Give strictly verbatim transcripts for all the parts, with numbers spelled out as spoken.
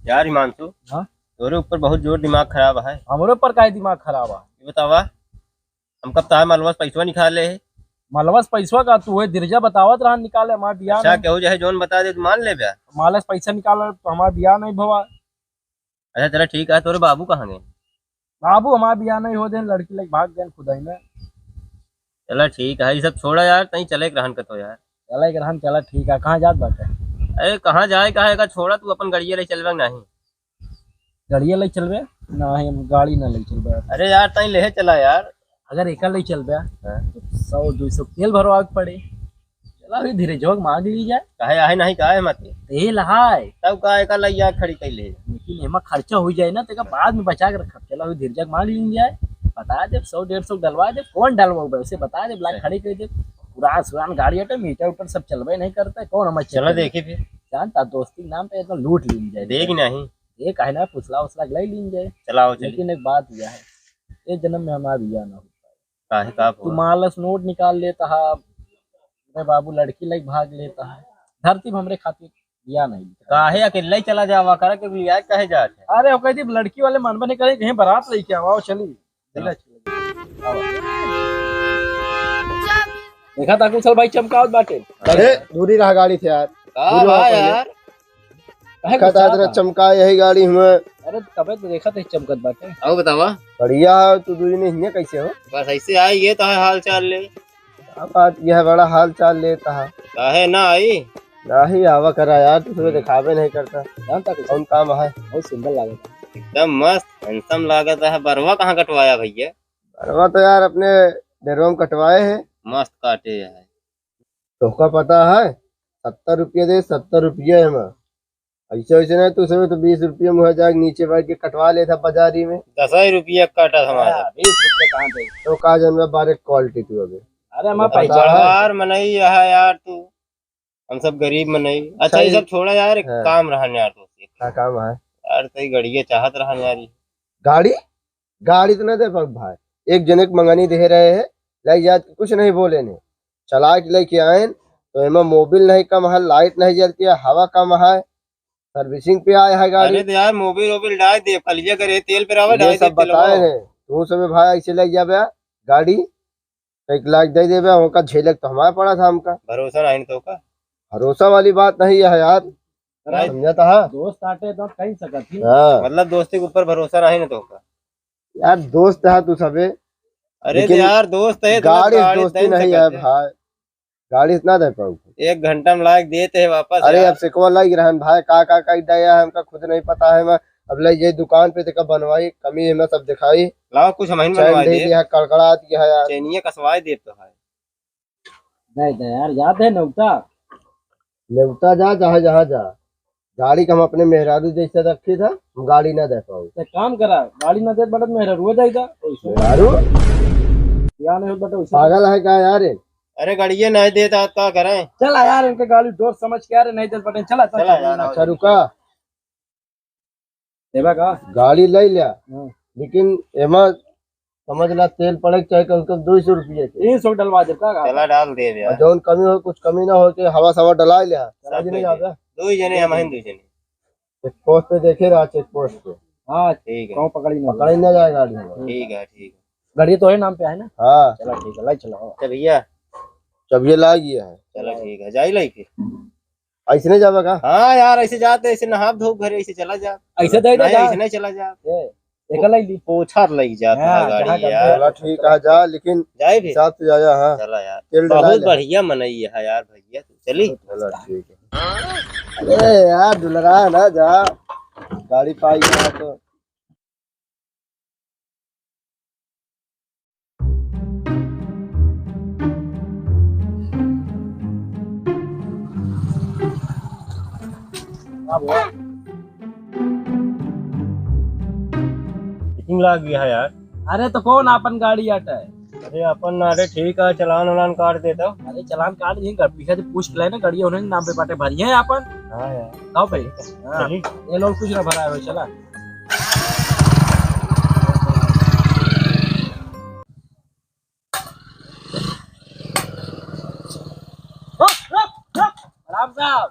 यार हिमांशु, हाँ? तोरे ऊपर बहुत जोर दिमाग खराब है। हमरे ऊपर काहे दिमाग खराब है? ये बतावा, हम कब तार मलवा से पैसवा निकाले है? मलवा से पैसवा का? तू है धीरजा बतावत रहा निकाले, हमार बियाह अच्छा, नहीं। केहू चाहे जौन बता दे, तू मान ले बे। मालवा से पैसा निकाल तो हमार बियाह नहीं भवा। अच्छा चला ठीक है, तोरे बाबू कहाँ गए? बाबू हमार बियाह नहीं हो दे, लड़की लेके भाग गए खुदाई में। चला ठीक है, ये सब छोड़ा यार, तई चले के रहन कतो यार। चले के रहन, चला ठीक है। कहाँ जात बाटे? अरे कहाँ जाए का है, का छोड़ा, तू अपन गड़िया ले चलबे नहीं? गड़िया ले चलबे? नहीं, हम गाड़ी ना ले चलबे। अरे यार, तई ले चला यार। अगर एका ले चलबे, हाँ। तो सौ दो सौ तेल भरवा के पड़े। चला, अभी धीरे जोग मांग ली जाए। काहे आहे नहीं, काहे मत? तेल हाय। तब का एका लइया खड़ी कैले? लेकिन एमा खर्चा हो जाए ना, तो एका बाद में बचा के रखब। चला, अभी धीरे जोग मांग ली जाए। बता दे, सौ डेढ़ सौ डलवा दे, कौन डलवा उसे बता दे, ब्लैक सही। खड़ी कर दे। पुरान सुरान गाड़ी हटे, मीटर उटर सब चलबे नहीं करता है, कौन हमारे चला चलबे? देखी फिर। जानता दोस्ती के नाम पे इतना लूट ली जाए। देगी नहीं। ये काहे ना फुसला उसला ले ली जाए। चलाओ चली। लेकिन एक बात यह है, ये जन्म में हमारा बियाह ना हो पाए। काहे का तू हुआ? मालस नोट निकाल लेता है, अरे बाबू लड़की लेके भाग लेता है, धरती में हमरे खातिर बियाह नहीं लिखा। काहे अकेले ही चला जावा करा, क्यों लिया काहे जात है? अरे वो कहती लड़की वाले मन बने करे, कहीं बारात लेके आवा, चली। चलो। देखा था कुशल भाई चमकावत बाटे। अरे दूरी रहा गाड़ी से यार। का दूरी रहा भाई पहले। यार? काहे देखा था गुस्सात इतना है? चमका यही गाड़ी में। अरे तबे तो देखा था चमकत बाटे। आओ बतावा। बढ़िया है, तू दूरी नहीं है, कैसे हो? बस ऐसे आई, ये तो है हाल चाल ले। अब आज यह बड़ा हाल चाल लेता है। काहे ना आई? नहीं आवा करा यार, तू सुबह हम्म। दिखावे नहीं करता। जानता कुछ? कौन काम है? बहुत सुंदर लागत है। एकदम मस्त, handsome लागत है। बरवा कहाँ कटवाया भैया? बरवा तो यार अपने डेरवा में कटवाए हैं। मस्त काटे है। तोहका पता है, सत्तर रुपया दे, सत्तर रुपया है मैं। ऐसे वैसे नहीं, तू सब तो बीस रुपया मुँह जाके नीचे बैठ के कटवा लेता बाजारी में। दस ही रुपया काटा था हमारा। हाँ, बीस रुपया कहाँ दे? तो का जानबा बारे quality तू अबे। अरे, हमारा पता है। बड़वार मनई है यार तू, हम सब गरीब मनई। अच्छा, अच्छा, ये ये सब छोड़ा यार, एक हाँ। काम रहन यार तोसे। का काम है? यार, तई गड़िया चाहत रहन यार, ये। गाड़ी? गाड़ी तो नहीं दे पाऊ भाई, एक जने के मंगनी दे रहे हैं, लाइक जात कुछ नहीं बोले ने, चला के लेके आए तो एमा मोबिल नहीं कम है, लाइट नहीं जलती है, हवा कम है, servicing पे आया है गाड़ी। अरे तो यार मोबिल वोबिल डाल दे, कलिया करे तेल पे रहा ये डाल दे सब तेलवा। बताए हैं, तू सब भाई ऐसे ले जाबे गाड़ी, एक लाख दे देबे, ओका झेलक तो हमारा पड़ा था हमका। भरोसा नहीं तो का? भरोसा वाली बात नहीं है यार, नहीं। समझा था? दोस्त आटे तो कही सकत ही। हाँ। मतलब दोस्ती के ऊपर भरोसा नहीं ना तो का? यार दोस्त है तू सबे, अरे लेकिन यार दोस्त है तो गाड़ी गाड़ी दोस्ती दे नहीं है सकत है। भाई, गाड़ी इतना दे पाऊ। एक घंटा में लायक देते हैं वापस अरे यार। अब सिकवा लाग रहन भाई, का का का दया है हमका खुद नहीं पता है। मैं अब ले ये दुकान पे देखा बनवाई, कमी है मैं सब दिखाई। लाओ कुछ हम ही चैन बनवा दे दे। दिया, कड़कड़ात गया है यार। चैनिया कसवाए दे तो है। नहीं दे यार, याद है नौता? नेवता जा, जहाँ, जहाँ जा। गाड़ी का हम अपने मेहरारू जैसे रखी था, हम गाड़ी ना दे पाऊ। तो काम करा, गाड़ी ना दे बटत मेहरारू दे दा। मेहरारू? या नहीं होत बटे वैसे। पागल है का यार ये? अरे गाड़िए नहीं देता, का करें? चला यार, इनके गाड़ी डोर समझ के आ रहे, नहीं दे बटे, चला, चला, चला, चला, चला। अच्छा, रुका। देबा का? गाड़ी ले लिया, हाँ। लेकिन एमा समझ ला, तेल पड़े के चाहे कम से कम दो सौ रुपये के। तीन सौ डलवा दे का? चला, डाल दे यार। और जौन कमी हो, कुछ कमी ना हो, के हवा सवा डला लिया। सब राजी नहीं दे। जाता। दो ही जने हम हैं, दो जने। चेक पोस्ट पे देखे रहा, चेक पोस्ट पे। हाँ, ठीक है। कहूँ पकड़ी ना पकड़ी जाए। ना जाए गाड़ी हमारी। ठीक है, ठीक है। गाड़ी तो है नाम पे है ना? हाँ। चला, ठीक है, लाई चलो। अच्छा भैया। जब ये ला गया है। चला, ठीक है, जाई लाई फिर। ऐसे नहीं जाबा का? हाँ यार, ऐसे जाते, ऐसे नहाब धोब घरे, ऐसे चला जा। ऐसे दे दे नहीं, जा। ऐसे नहीं चला जा। ए, देखा लाई ली। पोछा लग जाता हाँ, है गाड़ी जहाँ यार। चला ठीक है, जा, लेकिन जाए भी। हिसाब से जा, जा, हाँ। चला यार। तेल डला बहुत ले। बढ़िया मनई है यार भैया, तू चली। चला ठीक है। अरे यार, दुलरा ना जा, गाड़ी पाई गया तो। Checking लाग गया है यार। अरे तो कौन आपन गाड़ी आटा है? अरे अपन ना, अरे ठीक है, चालान वालान काट देता। अरे चालान काट दी, पीछे से पूछ के लाए ना, गाड़ी उन्हें नाम पे बाटे भरी है आपन। हाँ यार। आओ भाई। हाँ। चली। ये लोग कुछ ना भरा है, चला। रुक, रुक, रुक। राम साहब,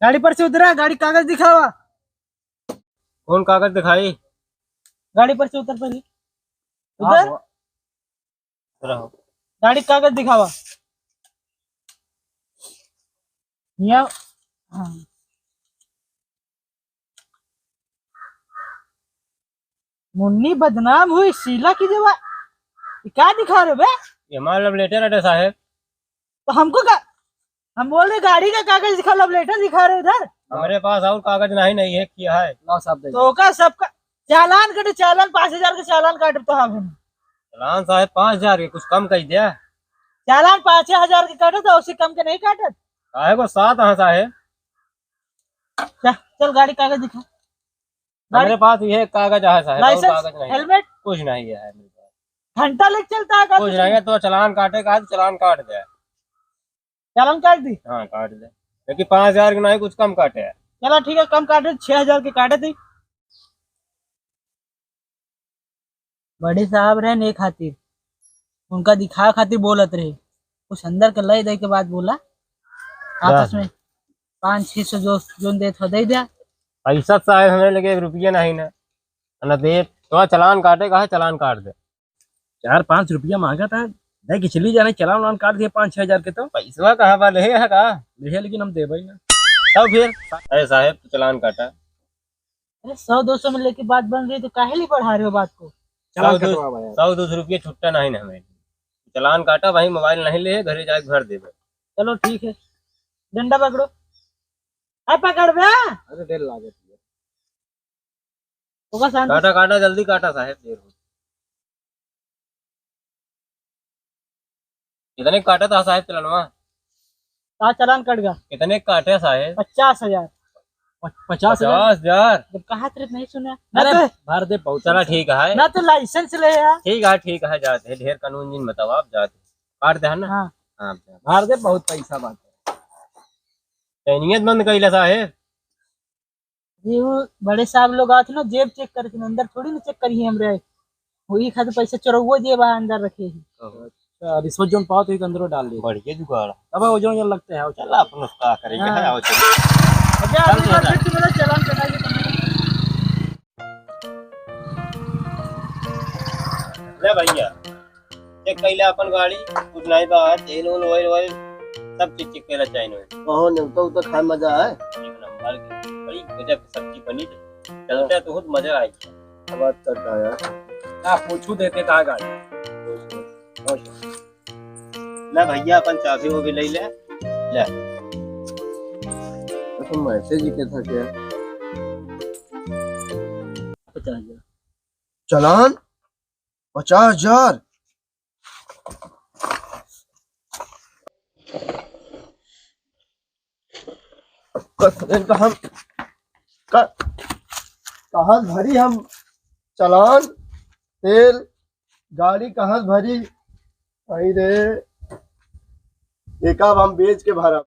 गाड़ी पर से उतरा, गाड़ी कागज दिखावा। कौन कागज दिखाई? गाड़ी पर से उतर पहले। हाँ, उधर। वो-, रहो। गाड़ी कागज दिखावा। यहाँ, हाँ। मुन्नी बदनाम हुई, शीला की जवा-, ये क्या दिखा रहे हो बे? ये हमारा love letter है साहेब। तो हमको क्या, हम बोल रहे गाड़ी का कागज दिखा, love letter दिखा रहे हो इधर। हमारे पास और कागज नहीं, नहीं है, क्या है? लाओ साहब, दे दो। तो का सबका चालान काटे, चालान पाँच हजार के चालान काटे तो हम। चालान साहेब पाँच हजार के, कुछ कम कर दिया। चालान पाँच हजार के काटे तो उससे कम के नहीं काटे। काहे को साथ हाँ साहेब? चल, चल गाड़ी कागज दिखा। गाड़ी, मेरे पास ये कागज है साहेब, और लाइसेंस, कागज नहीं है। हेलमेट? कुछ नहीं है मेरे पास। घंटा लेके चलता है का कुछ तू? नहीं है, तो चालान काटे का है, तो चालान काट दे। चालान काट दी? हाँ, काट दे। लेकिन पाँच हजार के नहीं, कुछ कम काटे है। चला ठीक है, कम काटे, छह हजार के काटे दी। बड़े साहब रहे ने खातिर, उनका दिखावे खातिर बोलत रहे, कुछ अंदर के लय दे के बात बोला। आपस में पाँच छः सौ जो, जोन देत हो, दे दिया। पैसा साहेब हमें लगे एक रुपया नहीं ना, ना दे, तो चालान काटे का है, चालान काट दे। चार पाँच रुपया मांगा था, दे के चली जाने, चालान वालान काट दिए पाँच छह हजार के तो। पैसवा कहाँ बा, ले है का? ले है, लेकिन हम देबे ना। तब फिर? अरे साहेब, तो चालान काटा। अरे, सौ दो सौ में लेके बात बन रही है, तो काहे लिए बढ़ा रहे हो बात को? चालान सौ दो, कटवावा यार। सौ दो सौ रुपया छुट्टा नहीं ना हमें। चालान काटा भाई, मोबाइल नहीं ले, घरे जाके भर देबे। चलो ठीक है, डंडा पकड़ो। आ पकड़ बे। अरे, देर लागत है। ओका शांति काटा, काटा, जल्दी काटा साहेब, देर हो। कितने काटा था साहेब चलनवा? का चालान कट गया? कितने काटे साहेब? पचास हजार। प-, पचास हजार? पचास हजार? जब कहा तेरे नहीं सुना। ना अरे, तो भर दे, बहुत चला पैसा। ठीक है। ना तो लाइसेंस ले यार। ठीक है, ठीक है, जाते हैं, ढेर कानून जिन बताओ, आप जाते हैं। काट दे है ना? हाँ। हाँ, आप जाते हैं। भर दे, बहुत पैसा बात है। चैनियत बंद कैला साहेब। ये वो बड़े साहब लोग आते ना, जेब चेक करके ना, अंदर थोड़ी ना चेक करिए हमरे। वही खातिर पैसा चोरौओ जेब आ अंदर रखे हैं। अच्छा, रिश्वत जोन पाओ तो एक अंदरो डाल दे। बढ़िया जुगाड़। अब वो जोन, जोन लगते हैं, वो चल। चला अपन उसका करेंगे, हाँ। है, आओ चल। अच्छा, चल अगली बार चला। फिर से मेरा चालान कटाइए। ले भैया, चेक कैले अपन गाड़ी, कुछ नहीं बा, तेल ओल, ऑयल वॉयल, सब चीज चेक कैला चाहिए। कहो, नेवता उता खाए मजा आए। एक नंबर की, बड़ी गजब की सब्जी बनी। चलते हैं तो बहुत मजा आए। बात करता है यार। ना, पूछू देते कहाँ गाड़ी। ले भैया, अपन चाबी वो भी ले ले। ले। अच्छा, मैसेज के था क्या? पचास हजार। चालान? पचास हजार? कस-, इनका हम क-, कहाँ भरी हम चालान, तेल, गाड़ी कहाँ भरी? भाई रे, एक अब हम बेच के भरब।